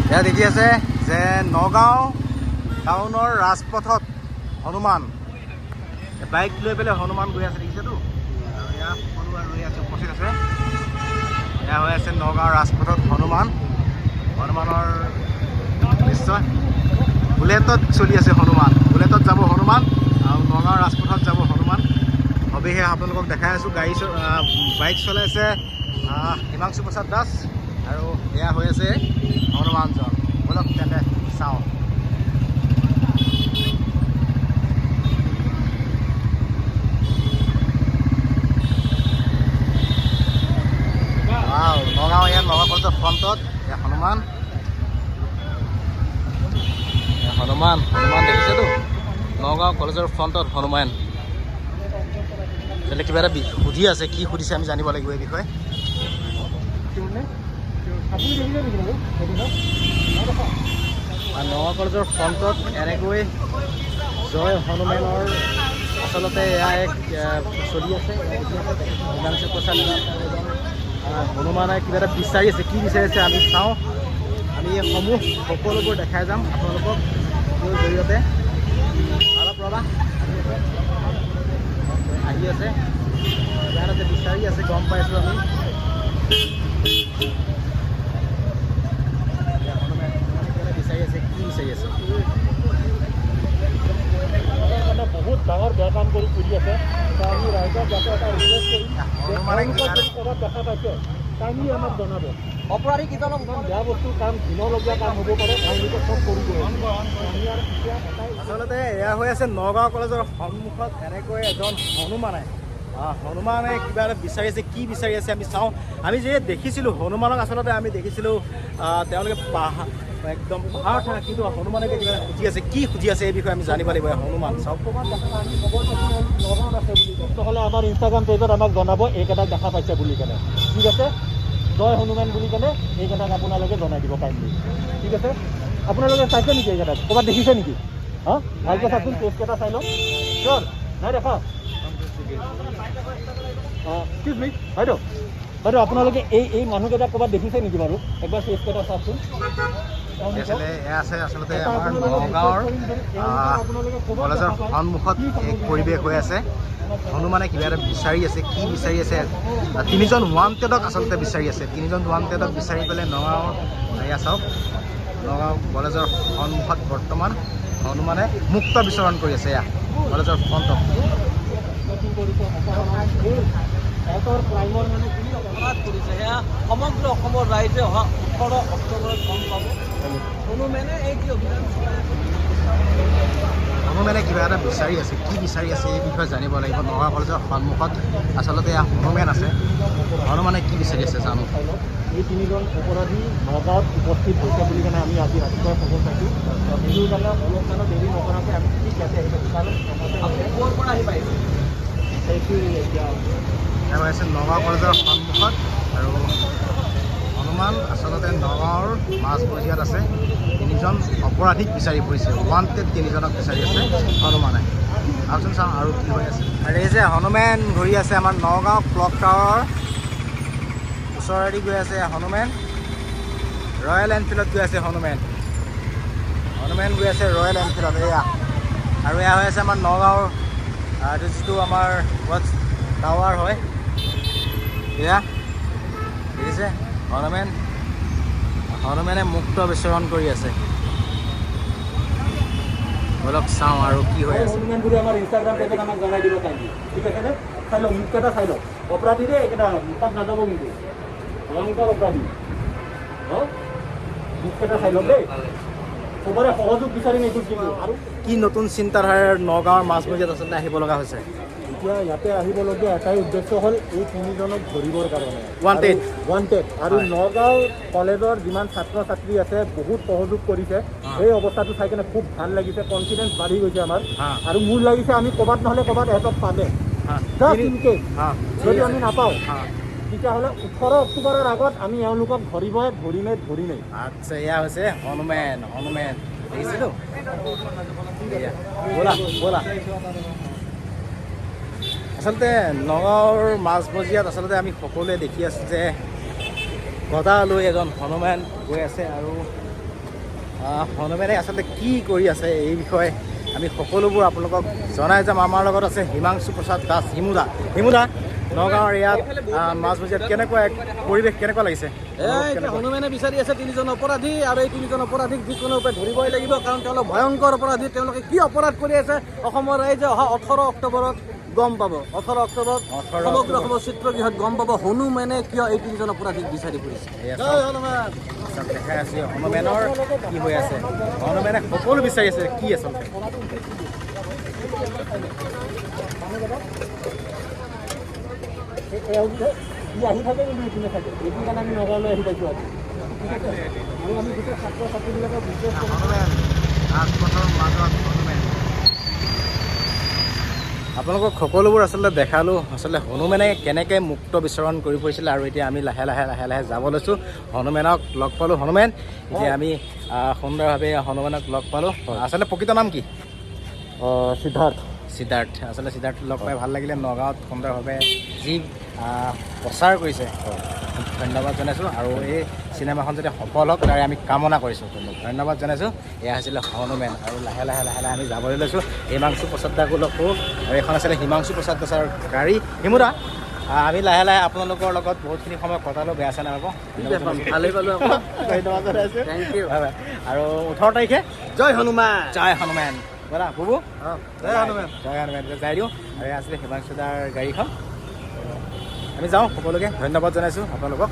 এয়া দেখি আছে যে নগাঁও টাউনৰ ৰাজপথত হনুমান বাইক লৈ পেলাই হনুমান গৈ আছে, দেখিছেতো। আৰু এয়া সকলো আৰু ৰৈ আছে, উপস্থিত আছে। এয়া হৈ আছে নগাঁও ৰাজপথত হনুমান, হনুমানৰ দৃশ্য। বুলেটত চলি আছে হনুমান, বুলেটত যাব হনুমান আৰু নগাঁও ৰাজপথত যাব হনুমান। সবিশেষ আপোনালোকক দেখাই আছোঁ। গাড়ী বাইক চলাইছে হিমাংশু প্ৰসাদ দাস আৰু এয়া হৈ আছে হনুমানজন। ব'লক তেন্তে চাওঁ। ৱাও, নগাঁও, ইয়াত নগাঁও কলেজৰ ফ্ৰণ্টত এয়া হনুমান, এয়া হনুমান, হনুমান দেখিছেতো, নগাঁও কলেজৰ ফ্ৰণ্টত হনুমান। তেন্তে কিবা এটা সুধি আছে, কি সুধিছে আমি জানিব লাগিব এই বিষয়ে। নগাঁও কলেজৰ ফ্ৰণ্টত এনেকৈ জয় হনুমানৰ আচলতে এয়া এক চলি আছে। হিমাংশু প্ৰসাদ এজন হনুমানে কিবা এটা বিচাৰি আছে, কি বিচাৰি আছে আমি চাওঁ। আমি এই সমূহ সকলোবোৰ দেখাই যাম আপোনালোকক ভিডিঅ'ৰ জৰিয়তে। অলপ ৰ'বা, আহি আছে, কিবা এটা যে বিচাৰি আছে গম পাইছোঁ আমি। হনুমান হনুমানে কিবা এটা বিচাৰি আছে, কি বিচাৰি আছে? মানে বহুত ডাঙৰ বেয়া কাম কৰি কৰি আছে। তো আমি ৰাইজক যাতে এটা ৰিকুৱেষ্ট কৰিম যে হনুমানে তেওঁলোকক কিবা যদি ক'ৰবাত দেখা পাইছে, কাইণ্ডলি আমাক জনাব। অপৰাধী কেইজনক ইমান বেয়া বস্তু কাম, ঘিণলগীয়া কাম হ'ব পাৰে, তেওঁলোকে চব কৰি গৈ আছে। আমি আৰু এতিয়া এটাই আচলতে এয়া হৈ আছে নগাঁও কলেজৰ সন্মুখত এনেকৈ এজন হনুমানে, হনুমানে কিবা এটা বিচাৰি আছে, কি বিচাৰি আছে আমি চাওঁ। আমি যে দেখিছিলোঁ হনুমানক, আচলতে আমি দেখিছিলোঁ তেওঁলোকে পাহাৰ, একদম পাহাৰ থকা, কিন্তু হনুমানে কিবা এটা খুজি আছে, কি খুজি আছে এই বিষয়ে আমি জানিব লাগিব। এই হনুমান চাওক। ক'ৰবাত দেখা পাই, আমি খবৰ পাইছোঁ নগাঁৱত আছে বুলি। নহ'লে আমাৰ ইনষ্টাগ্ৰাম পেজত আমাক জনাব এইকেইটাক দেখা পাইছে বুলি কেনে, ঠিক আছে? জয় হনুমান বুলি কেনে এইকেইটাক আপোনালোকে জনাই দিব কাইণ্ডলি, ঠিক আছে? আপোনালোকে চাইছে নেকি এইকেইটাক? ক'ৰবাত দেখিছে নেকি? হা, ভালকৈ চাওকচোন, পেজকেইটা চাই লওক। চিয়'ৰ নাই দেখা? অঁ, এক্সকিউজ মি বাইদেউ, বাইদেউ আপোনালোকে এই মানুহকেইটাক ক'ৰবাত দেখিছে নেকি বাৰু? একবাৰ পেজকেইটা চাওকচোন। আচলতে এয়া আছে আচলতে আমাৰ নগাঁৱৰ কলেজৰ সন্মুখত এক পৰিৱেশ হৈ আছে। হনুমানে কিবা এটা বিচাৰি আছে, কি বিচাৰি আছে? তিনিজন ৱান্টেডক আচলতে বিচাৰি আছে। তিনিজন ৱান্টেডক বিচাৰি পেলাই নগাঁৱৰ, এয়া চাওক, নগাঁও কলেজৰ সন্মুখত বৰ্তমান হনুমানে মুক্ত বিচৰণ কৰি আছে। এয়া কলেজৰ ফ্ৰণ্টত এহঁতৰ ক্ৰাইমৰ মানে কি অপৰাধ কৰিছে সেয়া সমগ্ৰ অসমৰ ৰাইজে অহা 18 অক্টোবৰত গম পাব। হনুমানে এই যি অভিযান চলাই আছে, হনুমানে কিবা এটা বিচাৰি আছে, কি বিচাৰি আছে এই বিষয়ে জানিব লাগিব। নগাঁও কলেজৰ সন্মুখত আচলতে এয়া হনুমান আছে, হনুমানে কি বিচাৰি আছে জানো। চাই লওক, এই তিনিজন অপৰাধী নগাঁৱত উপস্থিত হৈছে বুলি কেনে আমি আজি ৰাতিপুৱাই খবৰ পাইছোঁ। সেইটোৰ কাৰণে অলপমানো দেৰি নকৰাকৈ আমি ঠিক ইয়াতে আহি পাইছোঁ, কাৰণ আপুনি ক'ৰ পৰা আহি পাইছে? সেইটো এতিয়া এয়া হৈ আছে নগাঁও কলেজৰ সন্মুখত আৰু হনুমান আচলতে নগাঁৱৰ মাজমজিয়াত আছে। তিনিজন অপৰাধীক বিচাৰি ফুৰিছে, ৱান্টেড তিনিজনক বিচাৰি আছে হনুমানে। আহকচোন চাওঁ আৰু কি হৈ আছে। আৰু এই যে হনুমান ঘূৰি আছে আমাৰ নগাঁও ক্লক টাৱাৰৰ ওচৰেদি গৈ আছে হনুমান, ৰয়েল এনফিল্ডত গৈ আছে হনুমান, হনুমান গৈ আছে ৰয়েল এনফিল্ডত এয়া। আৰু এয়া হৈ আছে আমাৰ নগাঁৱৰ এইটো যিটো আমাৰ ৱাচ টাৱাৰ হয়, এয়া দেখিছে হনুমান, হনুমানে মুক্ত বিচৰণ কৰি আছে। ব'লক চাওঁ আৰু কি হৈ আছে। হনুমান বুলি আমাৰ ইনষ্টাগ্ৰাম পেজত আমাক জনাই দিব কাইণ্ডলি, ঠিক আছে নে? চাই লওক, মুখকেইটা চাই লওক। অপৰাধী দেই এইকেইটা, তাত নাযাব কিন্তু, ভয়ংকৰ অপৰাধী। অঁ, মুখকেইটা চাই লওক দেই। চবৰে সহযোগ বিচাৰিম এইটোত কিন্তু। আৰু কি নতুন চিন্তাধাৰাৰ নগাঁৱৰ মাজমজিয়াত আচলতে আহিব লগা হৈছে? এতিয়া ইয়াতে আহিবলগীয়া এটাই উদ্দেশ্য হ'ল এই তিনিজনক ধৰিবৰ কাৰণে। Wanted. Wanted. আৰু নগাঁও কলেজৰ যিমান ছাত্ৰ ছাত্ৰী আছে বহুত সহযোগ কৰিছে। সেই অৱস্থাটো চাই কেনে খুব ভাল লাগিছে, কনফিডেঞ্চ বাঢ়ি গৈছে আমাৰ। আৰু মোৰ লাগিছে আমি ক'ৰবাত নহ'লে ক'ৰবাত এহঁতক পামে। জাষ্ট ইন কেছ যদি আমি নাপাওঁ, তেতিয়াহ'লে 18 অক্টোবৰৰ আগত আমি এওঁলোকক ধৰিবই, ধৰিমেই, ধৰিমেই। আচ্ছা, এয়া হৈছে হনুমান, হনুমান দেখিছিলো। এয়া, ব'লা ব'লা। আচলতে নগাঁৱৰ মাজমজিয়াত আচলতে আমি সকলোৱে দেখি আছোঁ যে গদা লৈ এজন হনুমান গৈ আছে আৰু হনুমানে আচলতে কি কৰি আছে এই বিষয়ে আমি সকলোবোৰ আপোনালোকক জনাই যাম। আমাৰ লগত আছে হিমাংশু প্ৰসাদ দাস, হিমুদা। হিমুদা, নগাঁৱৰ ইয়াত মাজমজিয়াত কেনেকুৱা এক পৰিৱেশ, কেনেকুৱা লাগিছে? এতিয়া হনুমানে বিচাৰি আছে তিনিজন অপৰাধী, আৰু এই তিনিজন অপৰাধীক যিকোনো উপায় ধৰিবই লাগিব, কাৰণ তেওঁলোক ভয়ংকৰ অপৰাধী। তেওঁলোকে কি অপৰাধ কৰি আছে অসমৰ ৰাইজে অহা 18 অক্টোবৰত গম পাব। 18 অক্টোবৰত 18 সমগ্ৰ অক্টোবৰ। অসমৰ চিত্ৰগৃহত গম পাব হনুমানে কিয় এই তিনিজন অপৰাধীক বিচাৰি ফুৰিছে। এয়া জয় হনুমান। চাওক, দেখাই আছে হনুমানৰ কি হৈ আছে। হনুমানে সকলো বিচাৰি আছে কি আচলতে। ই আহি থাকে কিন্তু ইপিনে থাকে, এইটো কাৰণে আমি নগাঁৱলৈ আহি পাইছোঁ আজি। ঠিক আছে, আৰু আমি গোটেই ছাত্ৰ ছাত্ৰীবিলাকক বিশেষ হনুমান ৰাজপথৰ মাজত হনুমান। আপোনালোকক সকলোবোৰ আচলতে দেখালোঁ, আচলতে হনুমানে কেনেকৈ মুক্ত বিচৰণ কৰি ফুৰিছিলে। আৰু এতিয়া আমি লাহে লাহে লাহে লাহে যাব লৈছোঁ। হনুমানক লগ পালোঁ। হনুমান, এতিয়া আমি সুন্দৰভাৱে হনুমানক লগ পালোঁ। আচলতে প্ৰকৃত নাম কি? সিদ্ধাৰ্থ। সিদ্ধাৰ্থ। আচলতে সিদ্ধাৰ্থ লগ পাই ভাল লাগিলে। নগাঁৱত সুন্দৰভাৱে যি প্ৰচাৰ কৰিছে, ধন্যবাদ জনাইছোঁ। আৰু এই চিনেমাখন যাতে সফল হওক তাৰে আমি কামনা কৰিছোঁ। ধন্যবাদ জনাইছোঁ। এয়া হৈছিলে হনুমান। আৰু লাহে লাহে লাহে লাহে আমি যাবলৈ লৈছোঁ। হিমাংশু প্ৰসাদ দাকো লগ কৰোঁ। আৰু এইখন আছিলে হিমাংশু প্ৰসাদ দাসৰ গাড়ী। হিমুদা, আমি লাহে লাহে আপোনালোকৰ লগত বহুতখিনি সময় কটালোঁ, বেয়া চেয়া নাপাব। ভালেই পালোঁ আকৌ। ধন্যবাদ জনাইছোঁ। Thank you. Bye bye. আৰু 18 তাৰিখে জয় হনুমান। জয় হনুমান। ব'লা বুবু। জয় হনুমান। জয় হনুমান। এতিয়া যাই দিওঁ। আৰু এয়া আছিলে হিমাংশু দাৰ গাড়ীখন। আমি যাওঁ। সকলোকে ধন্যবাদ জনাইছোঁ আপোনালোকক।